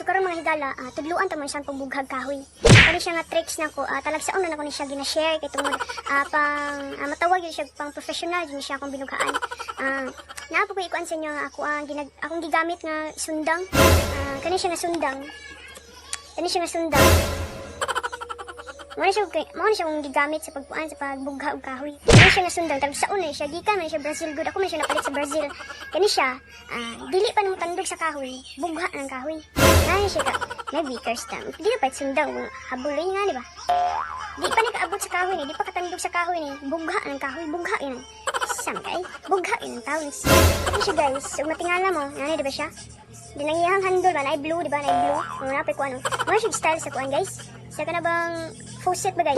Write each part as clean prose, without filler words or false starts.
karon, mga higala, tudluan ta mo isang pagbughag kahoy. Kani siya nga tricks nako, talagsaon na nako ni siya gina-share kay tungod pang matawag yun siya pang professional yun siya akong binughaan. Naa po ko ikuan sa inyo nga ako ang akong gigamit nga sundang. Kani siya nga sundang. Kani siya nga sundang. Mao na siya akong gigamit sa pagkuan, sa pagbugha og kahoy. Kani siya nga sundang, talagsaon na siya, gikan man siya Brazil good. Ako man siya napalit sa Brazil. Kani siya, dili pa nimo tandog sa kahoy, bugha ng kahoy. Nga siya ka, may weakers tam. Dili pa sundang, habuloy nga, di ba? Di pa ni kaabot sa kahoy ni, di pa katandog sa kahoy ni, bugha ng kahoy, bugha yun. Sam kay, bugha yun ang kahoy. Kani siya, guys, ug matingala mo, ngani di ba siya? Di nang iyang handle ba, naay blue, di ba, naay blue. Mga napay ko ano. Mga siya style sa kuan, guys. Sa kana bang faucet ba, guys?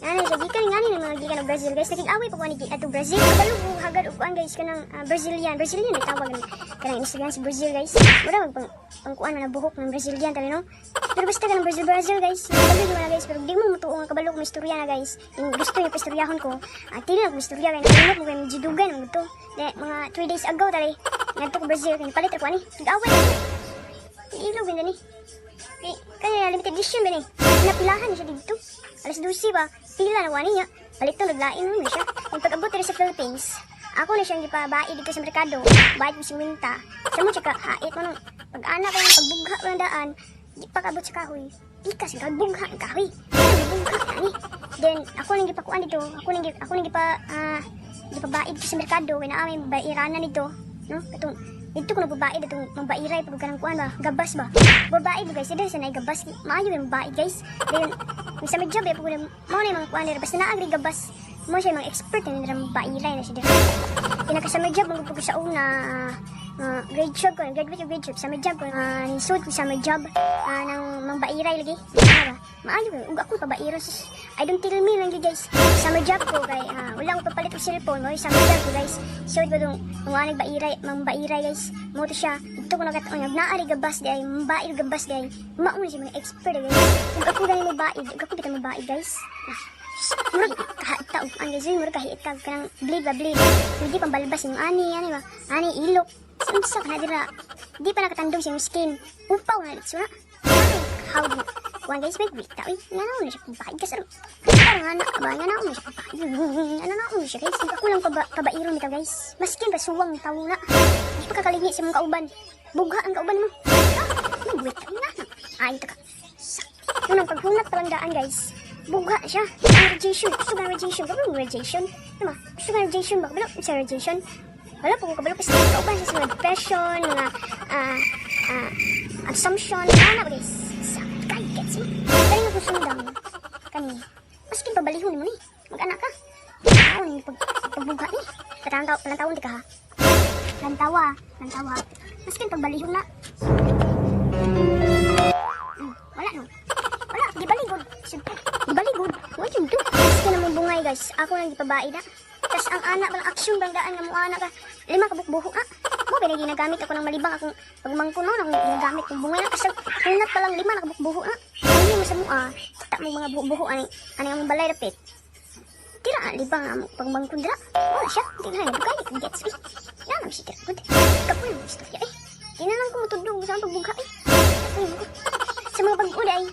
Ngani siya gikan ngani ng mga gikan og Brazil, guys. Nakig-away pa ko ani adto Brazil. Kabalo ko hagad og kuan, guys, kanang Brazilian. Brazilian may tawag ni kanang Instagram sa Brazil, guys. Mura mag pang pang kuan na buhok ng Brazilian tali, no. Pero basta kanang Brazil Brazil, guys. Kabalo di na, guys, pero di mo mutuo nga kabalo ko may istorya na, guys. Yung gusto niyo pa istoryahon ko. Dili na ko istorya kay nakalimot mo kay medyo dugay na to. De, mga 3 days ago tali. Ngadto ko Brazil kay palit ra ko ani. Nag-away ko. Ilog ni. Eh, kaya limited edition ba ni? Napilahan siya dito. Alas 12 ba? Pila na wani niya. Palit to, naglain mo na siya. Yung pag-abot diri sa Philippines, ako na siyang gipabai dito sa merkado. Bayad ko 50. Sa mo tsaka hait mo nung pag-ana ko ng pagbugha ko ng daan, di pa kaabot sa kahoy. Pikas ang bugha ang kahoy. Ay, bugha ani. Then ako nang gipakuan dito, ako nang gipabaid dito sa merkado kay naa may bairana nito, no? Katong dito ko nagbabaid atong mabairay pag kanang kuan ba, gabas ba. Babaid guys, dito sa naay gabas, maayo yung babaid, guys. Then sa may job eh, pag mo na yung mga kuan nila, basta naagri gabas. Mo siya mga expert na nila bairay na siya dito. Pinaka sa may job, mo sa una, grade 12 ko, graduate ko grade 12, summer job ko, nisud ko summer job, ng mga bairay lagi. Ano ba? Maayo ko, ug ako pabairo sus. I don't tell me lang yun, guys. Summer job ko kay wala akong papalit og cellphone, mo summer job ko, guys. So ko dong mga nagbairay, mga bairay, guys. Mo to siya. Dito ko nakataon nga naari gabas di ay, mabaid gabas di ay. Mao na siya mga expert, guys. Ug ako gani mo baid, ug ako bitaw mo baid, guys. Murag kahaita og ang guys, murag kahaita kanang blade ba, blade. Pwede pang balbas yung ani, ani ba? Ani ilok. Unsa ka na dira? Di pa nakatandog sa imong skin. Upaw na litso na. How do kuan, guys, may wait uy. Nga na siya pabaid kasi parang nga na ba nga na siya pabaid. Ano na siya, guys? Ako lang pabairon nito, guys. Maskin ba suwang tawo na. Di pa kakalingi sa mong kauban. Bugha ang kauban mo. Ah, may wait nga. Ay ka. Unang paghunat pa lang daan, guys. Bugha siya. Ang radiation. Gusto ka ng radiation. Kabalo ng radiation. Ano ba? Gusto ka ng radiation ba? Kabalo sa radiation? Wala po ko kabalo. Basta kauban siya sa mga depression, mga assumption. Ano ba, guys? Sa kay gets mo. Kani nga kung sundang. Kani. Maskin pabalihon mo ni. Mag-anak ka. Ako ni pagbugha ni. Palantaw, palantawon di ka ha. Lantawa, lantawa. Maskin pagbalihon na. Wala no. Wala, di baligod. Siyempre, di baligod. What you do? Gusto na mong bungay, guys. Ako nang gipabaid na. Tas ang anak, walang aksyon bang daan nga mo anak ka. Lima ka buhok ah. Mo ba ginagamit ako ng malibang akong pagmangko no, akong ginagamit kong bungay na kasi hunat pa lang lima na kabuk buhok ah. Hindi mo sa mua, kita mo mga buhok ani ani ang balay rapit. Tira ah, libang ang pagmangkon dira. Wala siya, di na dugay, gets eh. Na naman siya tira. Good. Kapoy mo istorya eh. Di na lang ko mutudlog sa pagbugha eh. Kapoy mo. Sa mga bag-o ay,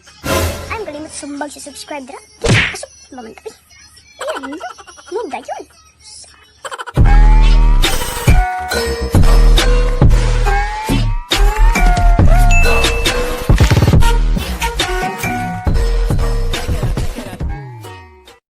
ay, kalimot sumbag sa subscribe dira. Asok, ba man eh. Ayan, hindi.